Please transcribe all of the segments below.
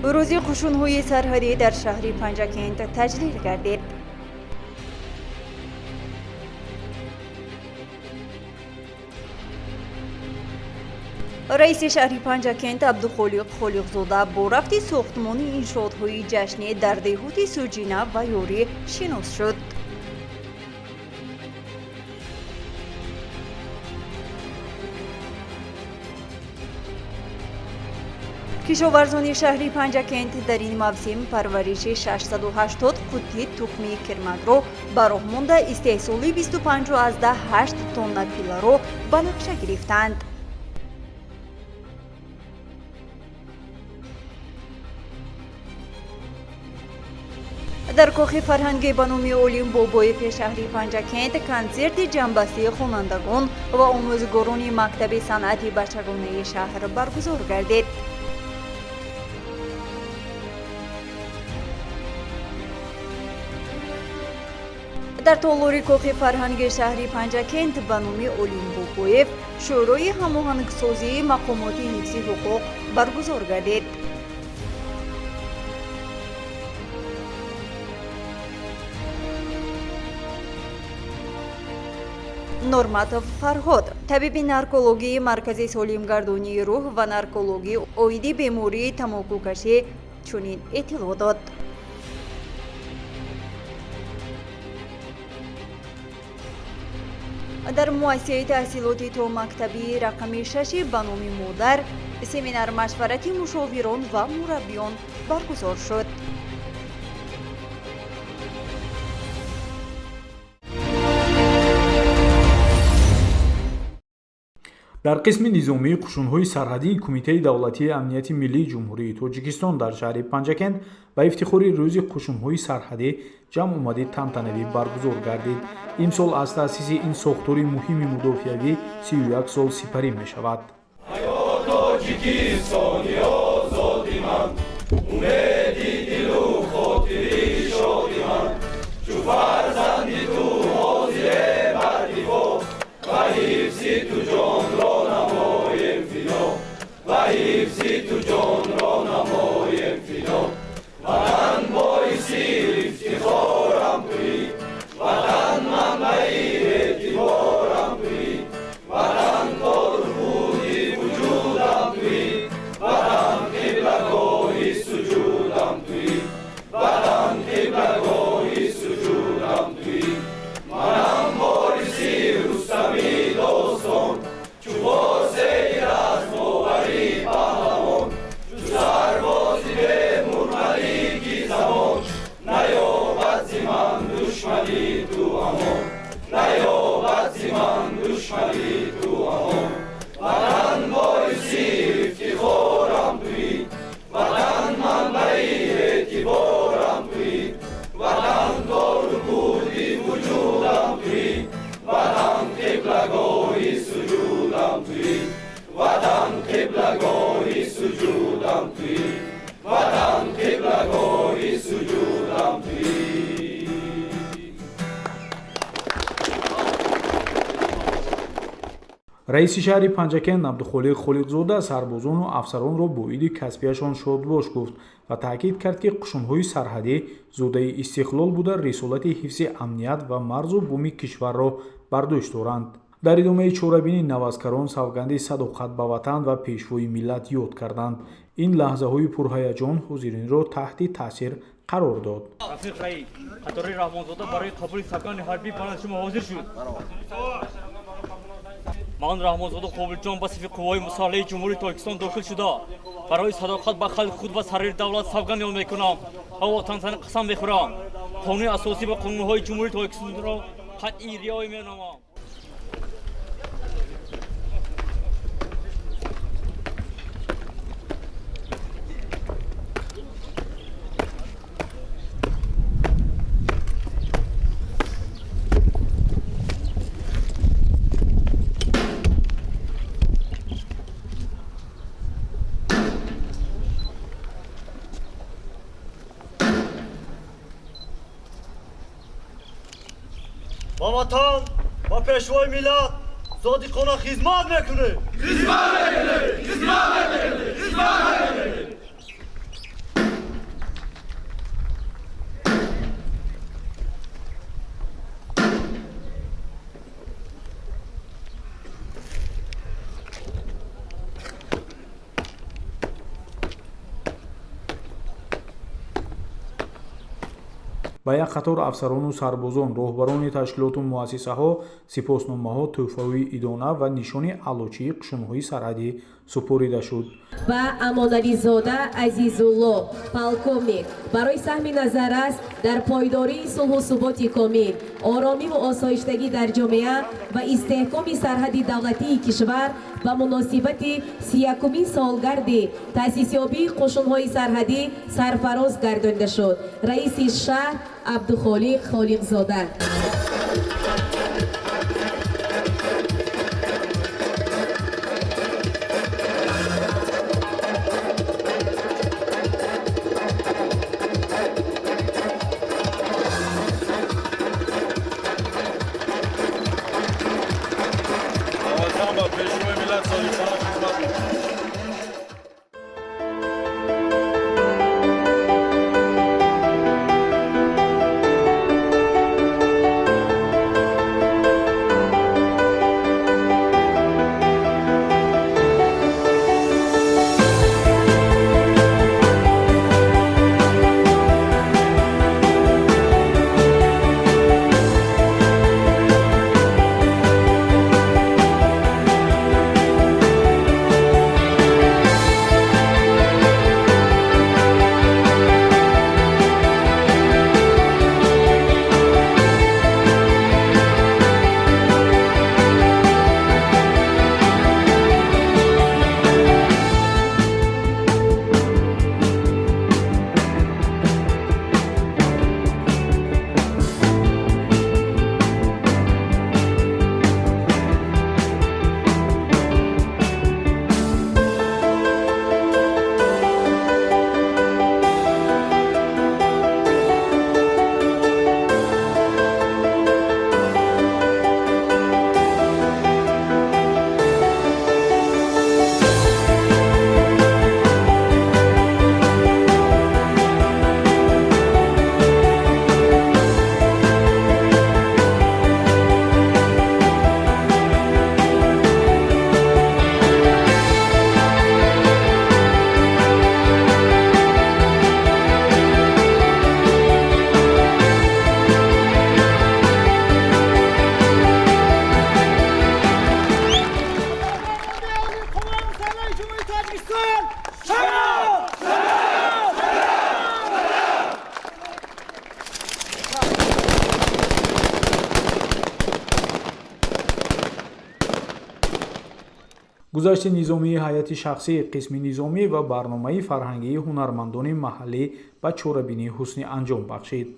Рӯзи қушунҳои сарҳадӣ дар шаҳри Панҷакент таҷлил гардид. Раиси шаҳри Панҷакент Абдухолиқ Холиқзода бо рафти сохтмони иншоотҳои ҷашнӣ дар деҳоти Суҷина ва Ёрӣ шинос шуд. Кишоварзони шаҳри Панҷакент дар ин мавсим парвариши 680 қуттӣ тухмии кирмакро ба роҳ монда, истеҳсоли 25,8 тонна пилларо ба нақша гирифтанд. Дар кохи фарҳангӣ ба номи Олим Бобоеви шаҳри Панҷакент консерти ҷамъбастии хонандагон ва омӯзгорони мактаби санъати бачагонаи шаҳр баргузор гардид. Дар толори кохи фарҳанги шаҳри Панҷакент ба номи Олим Бобоев Шӯрои ҳамоҳангсозии мақомоти ҳифзи ҳуқуқ баргузор гардид. Норматов Фарҳод, табиби наркологии Маркази солимгардонии рӯҳ ва наркологӣ, оиди бемории тамокукашӣ чунин иттилоъ дод. Дар муассисаи таҳсилоти томактабии рақами шаши ба номи Модар семинар машварати мушовирон ва мураббиён баргузор шуд. Дар қисми низомии қушунҳои сарҳадии Кумитаи давлатии амнияти миллии Ҷумҳурии Тоҷикистон дар шаҳри Панҷакент ба ифтихори Рӯзи қушунҳои сарҳадӣ ҷамъомади тантанавӣ баргузор гардид. Имсол аз таъсиси ин сохтори муҳими мудофиавӣ 31 сол сипарӣ мешавад. Тоҷикистони озоди ман, умеди дилу хотири шоди ман, чу фарзанди ту ҳозире бар дифоъ ва ҳифзи ту ҷонро намоем фидо, ва ҳифзи ту ҷонро намоем фидо. Ватан боиси ифтихорам туӣ, Ватан манбаи эътиборам туӣ, Ватан кору буди вуҷудам туӣ, Ватан қиблагоҳи суҷудам туӣ, Ватан қиблагоҳи суҷудам туӣ. Манам вориси Рустами достон, чу восеи размовари паҳлавон, чу сарбози бемурмалики замон, наёбад зи ман душмани ту амон, наёбад зи ман душмани ту амон. Ватан боиси ифтихорам туӣ, Ватан манбаи эътиборам туӣ, Ватан кору буди вуҷудам туӣ, Ватан қиблагоҳи суҷудам туӣ, Ватан қиблагоҳи суҷудам туӣ, Ватан қиблагоҳи суҷудам туӣ. Раиси шаҳри Панҷакент Абдухолиқ Холиқзода сарбозону афсаронро бо иди касбияшон шодбош гуфт ва таъкид кард, ки қушунҳои сарҳадӣ зодаи истиқлол буда, рисолати ҳифзи амният ва марзу буми кишварро бар дӯш доранд. Дар идомаи чорабинӣ наваскарон савганди садоқат ба ватан ва пешвои миллат ёд карданд. Ин лаҳзаҳои пурҳаяҷон ҳозиринро таҳти таъсир қарор дод. Рафиқ раис, қатори Раҳмонзода барои қабули савганди ҳарбӣ ба назди шумо ҳозир шуд. Ман, Раҳмонзода Қобилҷон, ба сафи қувваҳои мусаллаҳи Ҷумҳурии Тоҷикистон дохил шуда, барои садоқат ба халқи худ ва сарвари давлат савганд ёд мекунам ва ватансани қасам мехӯрам. Қонуни асосӣ ва қонунҳои Ҷумҳурии Тоҷикистонро қатъӣ риоя менамоям. Ба ватан ва пешвои миллат содиқона хизмат мекунем. Хизмат мекунем, хизмат мекунем, хизмат мекунем. Ба як қатор афсарону сарбозон, роҳбарони ташкилоту муассисаҳо сипосномаҳо, тӯҳфаҳои идона ва нишони аълочии қушунҳои сарҳадӣ супорида шуд. Ба Амонализода Азизулло, полковник, барои саҳми назаррас дар пойдории сулҳу суботи комил, оромиву осоиштагӣ дар ҷомеа ва истеҳкоми сарҳади давлатии кишвар ба муносибати 31-умин солгарди таъсисёбии қушунҳои сарҳадӣ сарфароз гардонида шуд. Раиси шаҳр Абдухолиқ Холиқзода. Гузашти низомии ҳайати шахсӣ, қисми низомӣ ва барномаи фарҳангии ҳунармандони маҳаллӣ ба чорабинӣ ҳусни анҷом бахшид.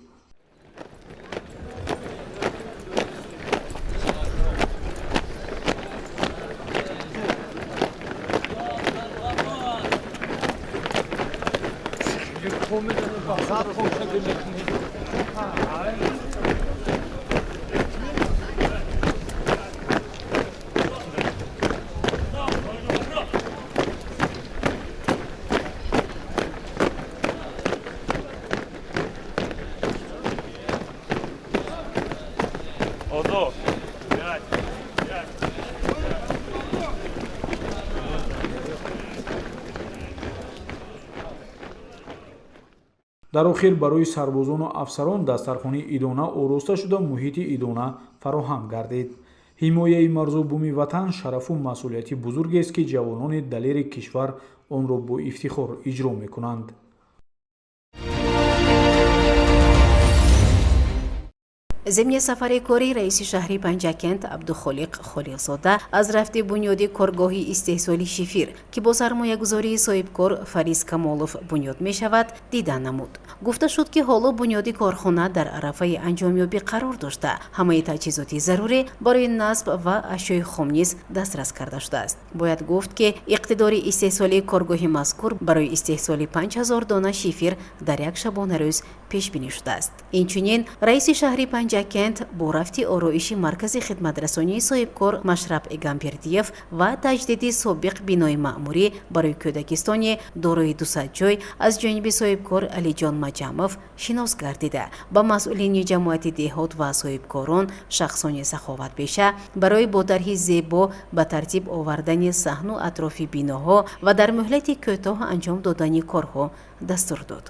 Дар охир барои сарбозону афсарон дастархони идона ороста шуда, муҳити идона фароҳам гардид. Ҳимояи марзу буми ватан шарафу масъулияти бузургест, ки ҷавонони далери кишвар онро бо ифтихор иҷро мекунанд. Зимни сафари корӣ раиси шаҳри Панҷакент Абдухолиқ Холиқзода аз рафти бунёди коргоҳи истеҳсоли шифир, ки бо сармоягузории соҳибкор Фариз Камолов бунёд мешавад, дида намуд. Гуфта шуд, ки ҳоло бунёди корхона дар арафаи анҷомёбӣ қарор дошта, ҳамаи таҷҳизоти зарурӣ барои насб ва ашёи хом низ дастрас карда шудааст. Бояд гуфт, ки иқтидори истеҳсолии коргоҳи мазкур барои истеҳсоли 5000 дона шифир дар як шабонарӯз пешбинӣ шудааст. Инчунин раиси шаҳри Панҷакент бо рафти ороиши маркази хидматрасонии соҳибкор Машраб Эгамбердиев ва таҷдиди собиқ бинои маъмурӣ барои кӯдакистони дорои 200 ҷой аз ҷониби соҳибкор Алиҷон Маҷамов шинос гардида, ба масъулини ҷамоати деҳот ва соҳибкорон, шахсони саховатпеша барои бо тарҳи зебо ба тартиб овардани саҳну атрофи биноҳо ва дар муҳлати кӯтоҳ анҷом додани корҳо дастур дод.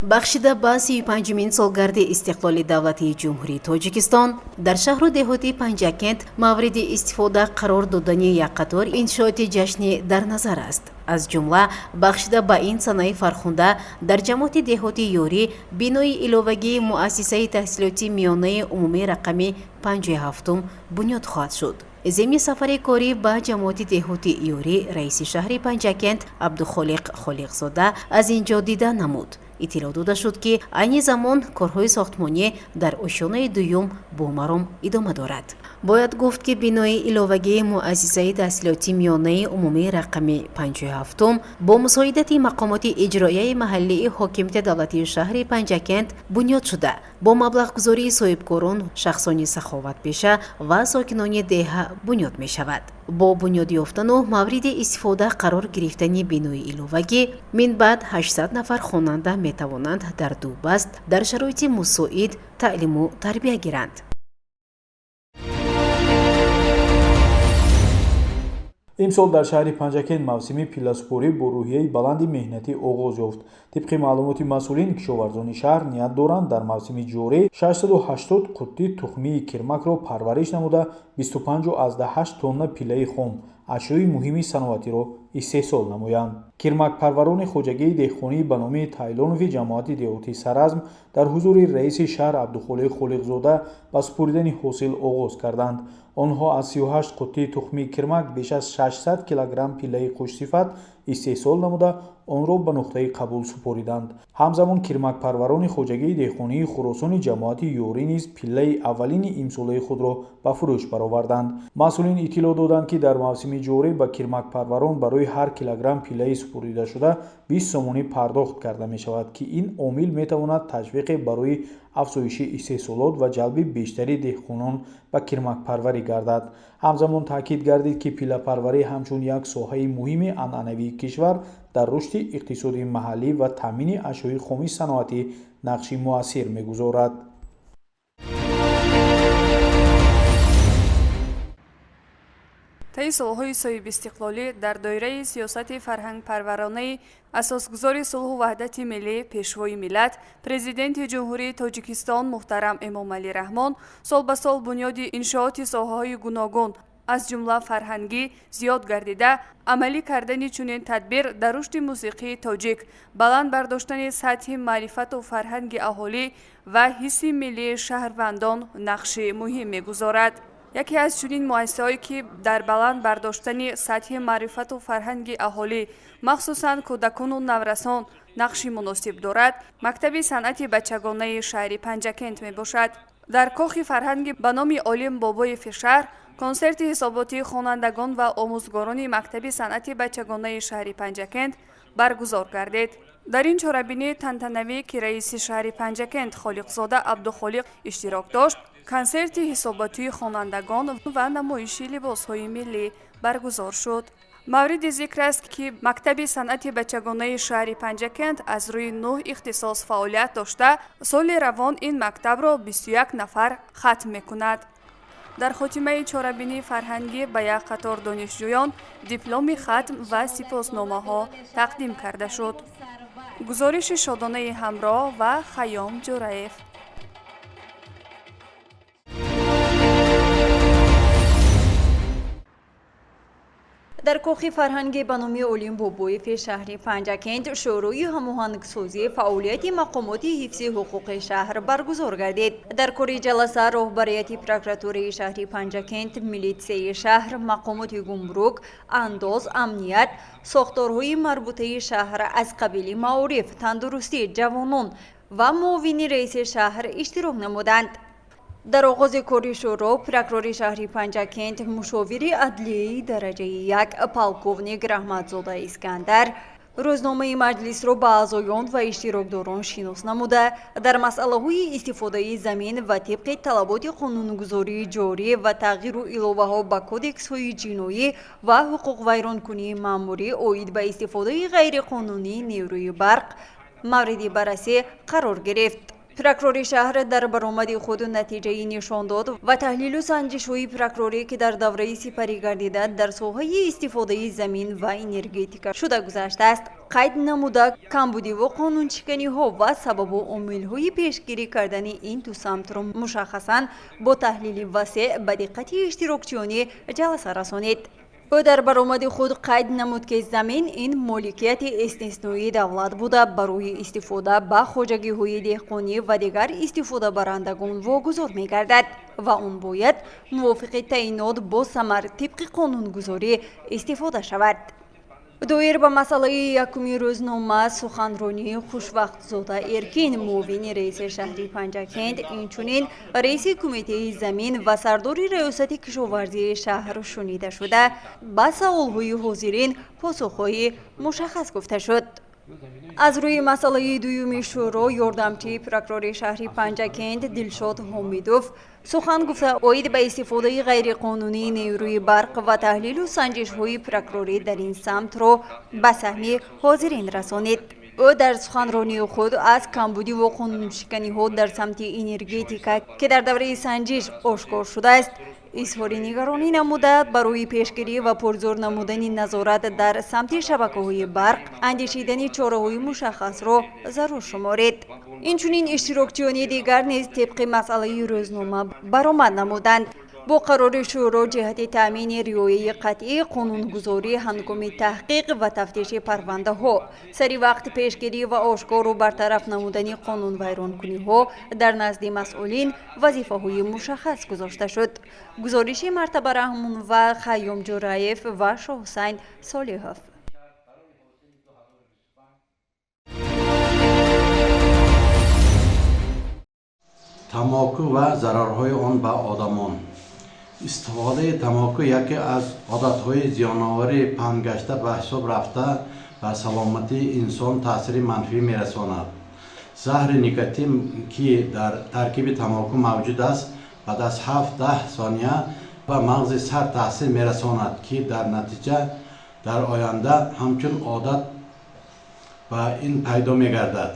Бахшида ба 35-умин солгарди истиқлоли давлатии Ҷумҳурии Тоҷикистон дар шаҳру деҳоти Панҷакент мавриди истифода қарор додани як қатор иншооти ҷашнӣ дар назар аст. Аз ҷумла, бахшида ба ин санаи фархунда дар ҷамоати деҳоти Ёрӣ бинои иловагии муассисаи таҳсилоти миёнаи умумии рақами 57-ум бунёд хоҳад шуд. Зимни сафари корӣ ба ҷамоати деҳоти Ёрӣ раиси шаҳри Панҷакент Абдухолиқ Холиқзода аз ин ҷо дида намуд. Иттилоъ дода шуд, ки айни замон корҳои сохтмонӣ дар ошёнаи дуюм бо маром идома дорад. Бояд гуфт, ки бинои иловагии муассисаи таҳсилоти миёнаи умумии рақами 57-ум бо мусоидати мақомоти иҷроияи маҳаллии ҳокимияти давлатии шаҳри Панҷакент бунёд шуда, бо маблағгузории соҳибкорон, шахсони саховатпеша ва сокинони деҳа бунёд мешавад. Бо бунёд ёфтану мавриди истифода қарор гирифтани бинои иловагӣ минбаъд 800 нафар хонанда метавонанд дар ду баст дар шароити мусоид таълиму тарбия гиранд. Имсол дар шаҳри Панҷакент мавсими пилласупорӣ бо рӯҳияи баланди меҳнатӣ оғоз ёфт. Тибқи маълумоти масъулин, кишоварзони шаҳр ният доранд дар мавсими ҷорӣ 680 қуттӣ тухмии кирмакро парвариш намуда, 25,8 тонна пиллаи хом, ашёи муҳими саноатиро истеҳсол намоянд. Кирмакпарварони хоҷагии деҳқонӣ ба номи Тайлонови ҷамоати деҳоти Саразм дар ҳузури раиси шаҳр Абдухолиқ Холиқзода ба супуридани ҳосил оғоз карданд. Онҳо аз 38 қуттии тухмии кирмак беш аз 600 килограмм пиллаи хушсифат истеҳсол намуда, онро ба нуқтаи қабул супориданд. Ҳамзамон кирмакпарварони хоҷагии деҳқонии Хуросони ҷамоати Ёрӣ низ пиллаи аввалини имсолаи худро ба фурӯш бароварданд. Масъулин иттилоъ доданд, ки дар мавсими ҷорӣ ба кирмакпарварон барои ҳар килограмм пиллаи супоридашуда 20 сомонӣ пардохт карда мешавад, ки ин омил метавонад ташвиқе барои афзоиши истеҳсолот ва ҷалби бештари деҳқонон ба кирмакпарварӣ гардад. Ҳамзамон таъкид гардид, ки пиллапарварӣ ҳамчун як соҳаи муҳими анъанавии кишвар дар рушди иқтисоди маҳаллӣ ва таъмини ашёи хоми саноатӣ нақши муассир мегузорад. Таи солҳои соҳибистиқлолӣ дар доираи сиёсати фарҳангпарваронаи асосгузори сулҳу ваҳдати миллӣ, Пешвои миллат, Президенти Ҷумҳурии Тоҷикистон муҳтарам Эмомалӣ Раҳмон сол ба сол бунёди иншооти соҳаҳои гуногун, аз ҷумла фарҳангӣ, зиёд гардида, амалӣ кардани чунин тадбир дар рушди мусиқии тоҷик, баланд бардоштани сатҳи маърифату фарҳанги аҳолӣ ва ҳисси миллии шаҳрвандон нақши муҳим мегузорад. Яке аз чунин муассисаҳое, ки дар баланд бардоштани сатҳи маърифату фарҳанги аҳолӣ, махсусан кӯдакону наврасон, нақши муносиб дорад, мактаби санъати бачагонаи шаҳри Панҷакент мебошад. Дар кохи фарҳанги ба номи Олим Бобоеви шаҳр консерти ҳисоботии хонандагон ва омӯзгорони мактаби санъати бачагонаи шаҳри Панҷакент баргузор гардид. Дар ин чорабинии тантанавӣ, ки раиси шаҳри Панҷакент Холиқзода Абдухолиқ иштирок дошт, консерти ҳисоботии хонандагон ва намоиши либосҳои миллӣ баргузор шуд. Мавриди зикр аст, ки мактаби санъати бачагонаи шаҳри Панҷакент аз рӯи нӯҳ ихтисос фаъолият дошта, соли равон ин мактабро 21 нафар хатм мекунад. Дар хотимаи чорабинии фарҳангӣ ба як қатор донишҷӯён дипломи хатм ва сипосномаҳо тақдим карда шуд. Гузориши Шодонаи Ҳамроҳ ва Хайём Ҷӯраев. Дар кохи фарҳанги ба номи Олим Бобоеви шаҳри Панҷакент шӯрои ҳамоҳангсозии фаъолияти мақомоти ҳифзи ҳуқуқи шаҳр баргузор гардид. Дар кори ҷаласа роҳбарияти прокуратураи шаҳри Панҷакент, милитсияи шаҳр, мақомоти гумрук, андоз, амният, сохторҳои марбутаи шаҳр аз қабили маориф, тандурустӣ, ҷавонон ва муовини раиси шаҳр иштирок намуданд. Дар оғози кори шӯро прокурори шаҳри Панҷакент, мушовири адлияи дараҷаи як, полковник Раҳматзода Искандар рӯзномаи маҷлисро ба аъзоён ва иштирокдорон шинос намуда, дар масъалаҳои истифодаи замин ва тибқи талаботи қонунгузории ҷорӣ ва тағйиру иловаҳо ба кодексҳои ҷиноӣ ва ҳуқуқвайронкунии маъмурӣ оид ба истифодаи ғайриқонунии нерӯи барқ мавриди баррасӣ қарор гирифт. Прокурори шаҳр дар баромади худ натиҷаи нишон дод ва таҳлилу санҷишҳои прокурорӣ, ки дар давраи сипарӣ гардида дар соҳаи истифодаи замин ва энергетика шуда гузаштааст. Қайд намуда, камбудиву қонуншиканиҳо ва сабабу омилҳои пешгирӣ кардани ин ду самтро мушаххасан бо таҳлили васеъ ба диққати иштирокчиёни ҷаласа расонид. Ӯ дар баромади худ қайд намуд, ки замин ин моликияти истисноии давлат буда, барои истифода ба хоҷагиҳои деҳқонӣ ва дигар истифодабарандагон вогузор мегардад ва он бояд мувофиқи таъинот бо самар тибқи қонунгузорӣ истифода шавад. Доир ба масъалаи якуми рӯзнома суханронии Хушвақтзода Эркин, муовини раиси шаҳри Панҷакент, инчунин раиси кумитаи замин ва сардори раёсати кишоварзии шаҳр шунида шуда, ба саволҳои ҳозирин посухҳои мушаххас гуфта шуд. Аз рӯи масъалаи дуюми шӯро ёрдамчии прокурори шаҳри Панҷакент Дилшод Ҳомидов сухан гуфта, оид ба истифодаи ғайриқонунии нерӯи барқ ва таҳлилу санҷишҳои прокурорӣ дар ин самтро ба саҳми ҳозирин расонид. Ӯ дар суханронии худ аз камбудиву қонуншиканиҳо дар самти энергетика, ки дар давраи санҷиш ошкор шудааст, изҳори нигаронӣ намуда, барои пешгирӣ ва пурзӯр намудани назорат дар самти шабакаҳои барқ андешидани чораҳои мушаххасро зарур шуморид. Инчунин иштирокчиёни дигар низ тибқи масъалаи рӯзнома баромад намуданд. Бо қарори шӯро ҷиҳати таъмини риояи қатъии қонунгузорӣ ҳангоми таҳқиқ ва тафтиши парвандаҳо, сари вақт пешгирӣ ва ошкору бартараф намудани қонунвайронкуниҳо дар назди масъулин вазифаҳои мушаххас гузошта шуд. Гузориши Мартаба Раҳмон ва Хайём Ҷураев ва Шоҳусайн Солиҳов. Тамоку ва зарарҳои он ба одамон. Истифодаи тамоку яке аз одатҳои зиёновари паҳнгашта ба ҳисоб рафта, ба саломатии инсон таъсири манфӣ мерасонад. Заҳри никотин, ки дар таркиби тамоку мавҷуд аст, баъд аз 7-10 сония ба мағзи сар таъсир мерасонад, ки дар натиҷа дар оянда ҳамчун одат ба ин пайдо мегардад.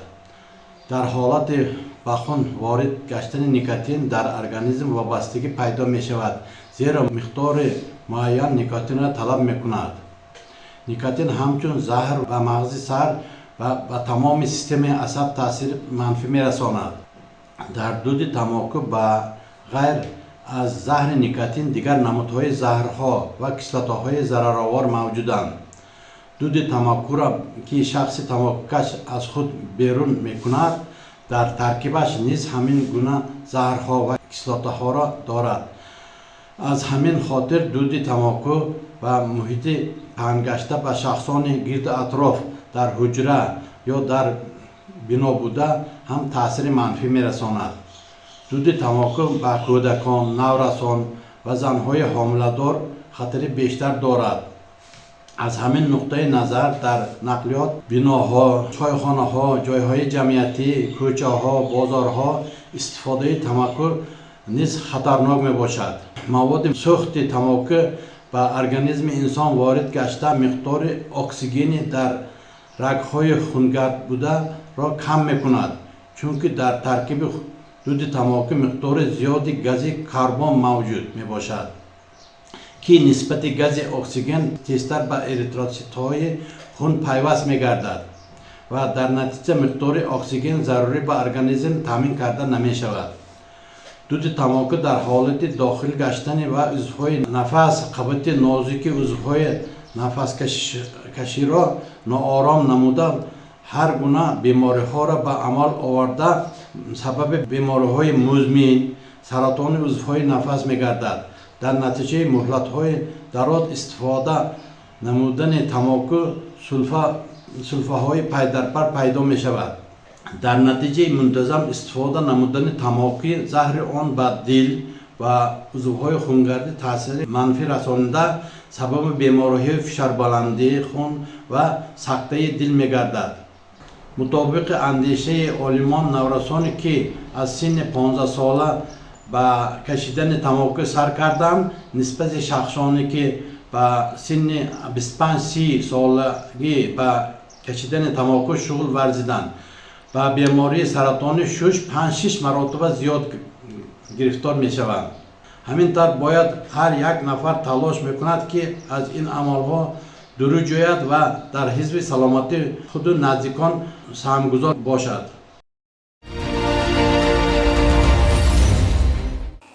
Дар ҳолати ба хун ворид гаштани никотин дар организм вобастагӣ пайдо мешавад, зеро миқдори муайян никотинро талаб мекунад. Никотин ҳамчун заҳр ба мағзи сар ва ба тамоми системаи асаб таъсири манфӣ мерасонад. Дар дуди тамоку ба ғайр аз заҳри никотин дигар намудҳои заҳрҳо ва кислотаҳои зараровар мавҷуданд. Дуди тамокуро, ки шахси тамокукаш аз худ берун мекунад, дар таркибаш низ ҳамин гуна заҳрҳо ва кислотаҳоро дорад. Аз ҳамин хотир дуди тамоку ва муҳити паҳнгашта ба шахсони гирду атроф дар ҳуҷра ё дар бино буда ҳам таъсири манфӣ мерасонад. Дуди тамоку ба кӯдакон, наврасон ва занҳои ҳомиладор хатари бештар дорад. Аз ҳамин нуқтаи назар дар нақлиёт, биноҳо, чойхонаҳо, ҷойҳои ҷамъиятӣ, кӯчаҳо, бозорҳо истифодаи тамоку низ хатарнок мебошад. Маводи сӯхти тамоку ба организми инсон ворид гашта, миқдори оксигени дар рагҳои хунгард бударо кам мекунад, чунки дар таркиби дуди тамоку миқдори зиёди гази карбон мавҷуд мебошад, ки нисбати гази оксиген тезтар ба эритроцитҳои хун пайваст мегардад ва дар натиҷа миқдори оксиген зарурӣ ба организм таъмин карда намешавад. Дуди тамоку дар ҳолати дохил гаштани ва узвҳои нафас қабати нозуки узвҳои нафаскаширо ноором намуда, ҳар гуна бемориҳоро ба амал оварда, сабаби бемориҳои музмин, саратони узвҳои нафас мегардад. Дар натиҷаи муҳлатҳои дароз истифода намудани тамоку сулфаҳои пайдарпар пайдо мешавад. Дар натиҷаи мунтазам истифода намудани тамоку заҳри он ба дил ва узвҳои хунгардӣ таъсири манфӣ расонида, сабаби бемориҳои фишорбаландии хун ва сактаи дил мегардад. Мутобиқи андешаи олимон, наврасоне ки аз синни 15 сола ба кашидани тамоку сар карданд, нисбати шахсоне ки ба синни 25-30 солагӣ ба кашидани тамоку шуғл варзиданд, ба бемории саратони шуш 5-6 маротиба зиёд гирифтор мешаванд. Ҳамин тавр бояд ҳар як нафар талош мекунад, ки аз ин амалҳо дурӣ ҷӯяд ва дар ҳифзи саломатии худу наздикон саҳмгузор бошад.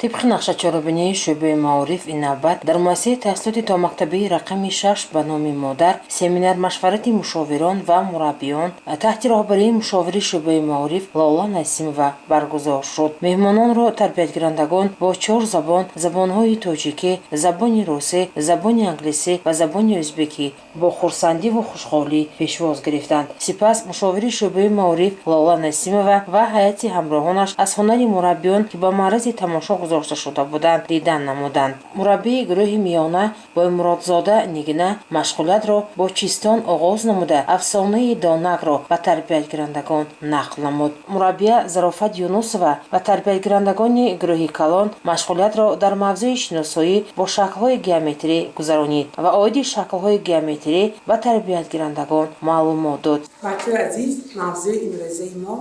Тибқи нақша чорабинии шӯъбаи маориф, ин навбат дар муассисаи таҳсилоти томактабии рақами 6 ба номи Модар семинар-машварати мушовирон ва мураббиён таҳти роҳбарии мушовири шӯъбаи маориф Лола Насимова баргузор шуд. Меҳмононро тарбиятгирандагон бо чор забон: забонҳои тоҷикӣ, забони русӣ, забони англисӣ ва забони ӯзбекӣ бо хурсандиву хушҳолӣ пешвоз гирифтанд. Сипас мушовири шӯъбаи маориф Лола Насимова ва ҳайати ҳамроҳонаш аз ҳунари мураббиён, ки ба маъраз тамошо гузошта шуда буданд, дидан намуданд. Мураббии гурӯҳи миёна Боймуродзода Нигина машғулиятро бо чистон оғоз намуда, афсонаи донакро ба тарбиятгирандагон нақл намуд. Мураббия Зарофат Юнусова ба тарбиятгирандагони гурӯҳи калон машғулиятро дар мавзӯи шиносоӣ бо шаклҳои геометрӣ гузаронид ва оиди шаклҳои геометрӣ ба тарбиятгирандагон маълумот дод. Бачаҳои азиз, мавзӯи имрӯзаи мо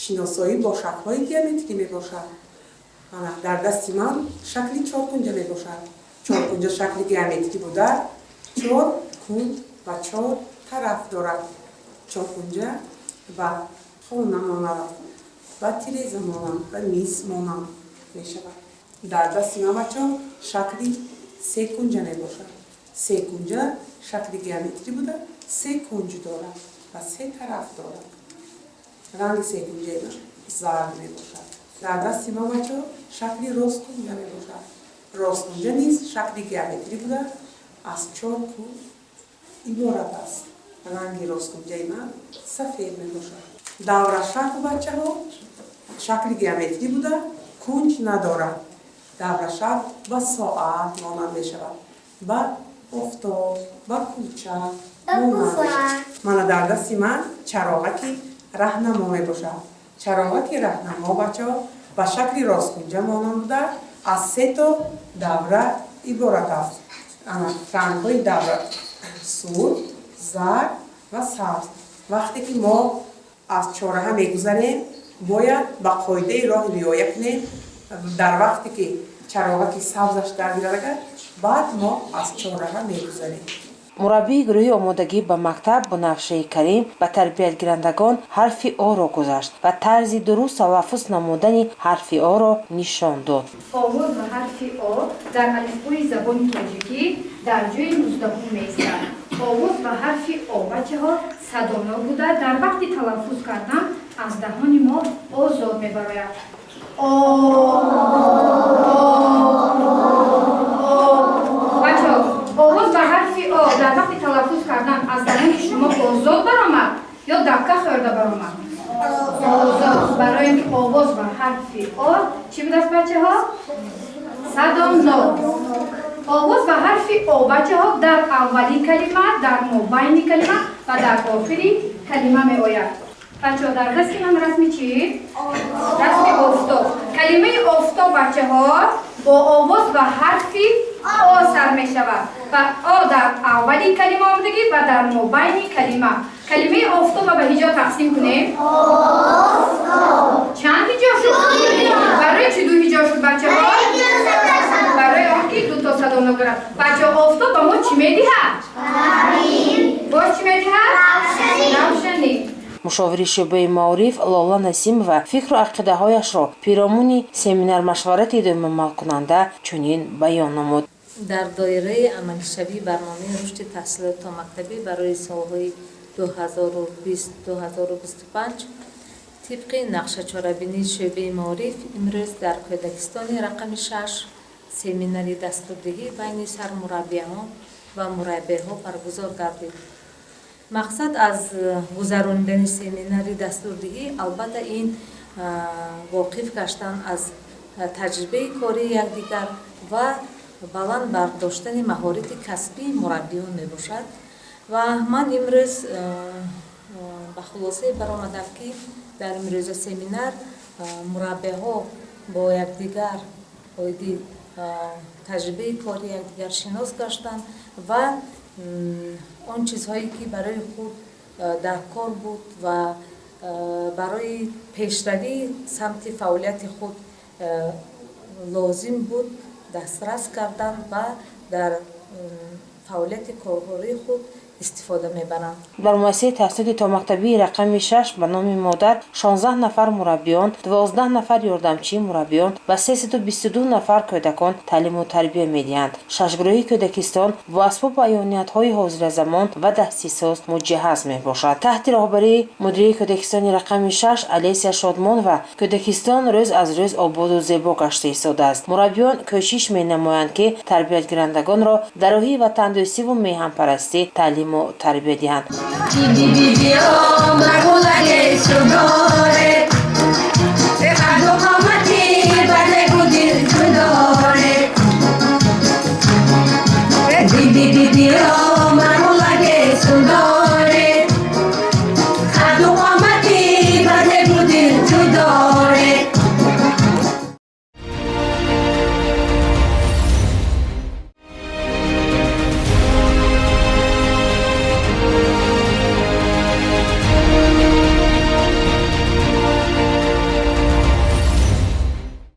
шиносоӣ бо шаклҳои геометрӣ мебошад. Дар дасти ман шакли чоркунҷа мебошад. Чоркунҷа шакли геометрӣ буда, чор кунҷ ва чор тараф дорад. Чоркунҷа ба хона монанд, ба тиреза монанд, ба миз монанд мешавад. Дар дасти ман, бачаҳо, шакли секунҷа мебошад. Секунҷа шакли геометрӣ буда, се кунҷ дорад ва се тараф дорад. Ранги секунҷаи ман зард мебошад. Дар дасти ман, бачаҳо, шакли росткунҷа мебошад. Росткунҷа низ шакли геометрӣ буда, аз чор кунҷ иборат аст. Ранги росткунҷаи ман сафед мебошад. Даврашакл, бачаҳо, шакли геометрӣ буда, кунҷ надорад. Даврашакл ба соат монанд мешавад, ба офтоб, ба кӯча монанд мешавад. Мана дар дасти ман чароғаки раҳнамо мебошад. Чароғаки раҳнамо, бачаҳо, ба шакли росткунҷа монанд буда, аз се то давра иборат аст. Рангҳои давра сурх, зард ва сабз. Вақте ки мо аз чораҳа мегузарем, бояд ба қоидаи роҳ риоя кунем. Дар вақте ки чароғаки сабзаш даргирад, баъд мо аз чораҳа мегузарем. Мураббии гурӯҳи омодагӣ ба мактаб Бунафшаи Карим ба тарбиятгирандагон ҳарфи Оро гузашт ва тарзи дуруст талаффуз намудани ҳарфи Оро нишон дод. Овоз ва ҳарфи О дар алифбои забони тоҷикӣ дар ҷои 19-ум меистад. Овоз ва ҳарфи О, бачаҳо, садонок буда, дар вақти талаффуз кардан аз даҳони мо озод мебарояд. О, бачаҳо, овоз ба ҳарфи О дар вақти талаффуз кардан аз даҳони шумо озод баромад ё дакка хӯрда баромад? Озод. Барои ин ки овоз ба ҳарфи О чӣ будааст, бачаҳо? Садонок. Овоз ба ҳарфи О, бачаҳо, дар аввали калима, дар мобайни калима ва дар охири калима меояд. Бачаҳо, дар дасти ман расми чӣ? Расми офтоб. Калимаи офтоб, бачаҳо, бо овоз ба ҳарфи О сар мешавад ва О дар аввали калима омадагӣ ва дар мобайни калима. Калимаи офтобро ба ҳиҷо тақсим кунем. Чанд ҳиҷо шуд? Барои чӣ ду ҳиҷо шуд, бачаҳо? Барои он ки ду то садонок дорад. Бачаҳо, офтоб ба мо чӣ медиҳад? Боз чӣ медиҳад? Равшанӣ. Мушовири шӯъбаи маориф Лола Насимова фикру ақидаҳояшро пиромуни семинар-машварати доимамалкунанда чунин баён намуд. Дар доираи амалишавии барномаи рушди таҳсилоти томактабӣ барои солҳои 2020-2025 тибқи нақшачорабинии шӯъбаи маориф имрӯз дар Кӯдакистони рақами 6 семинари дастурдиҳӣ байни сармураббиён ва мураббиҳо баргузор гардид. Мақсад аз гузаронидани семинари дастурдиҳӣ албатта ин воқиф гаштан аз таҷрибаи кории якдигар ва баланд бардоштани маҳорати касбии мураббиён мебошад. Ва ман имрӯз ба хулосае баромадам, ки дар имрӯза семинар мураббиҳо бо якдигар оиди таҷрибаи кори якдигар шинос гаштанд ва он чизҳое ки барои худ дар кор буд ва барои пешравии самти фаъолияти худ лозим буд, дастрас карданд ва дар Фаъолияти кории худ истифода мебаранд. Дар муассисаи таҳсилоти томактабии рақами 6 ба номи Модар 16 нафар мураббиён, 12 нафар ёрдамчии мураббиён ва 322 нафар кӯдакон таълиму тарбия медиҳанд. Шашгурӯҳи кӯдакистон бо асбобу аёниятҳои ҳозиразамон ва дастисоз муҷаҳҳаз мебошад. Таҳти роҳбарии мудири кӯдакистони рақами 6 Алесия Шодмонова кӯдакистон рӯз аз рӯз ободу зебо гашта истодааст. Мураббиён кӯшиш менамоянд, ки тарбиятгирандагонро дар рӯҳи ватандӯстиву меҳанпарастӣ таълиму тарбия диҳанд.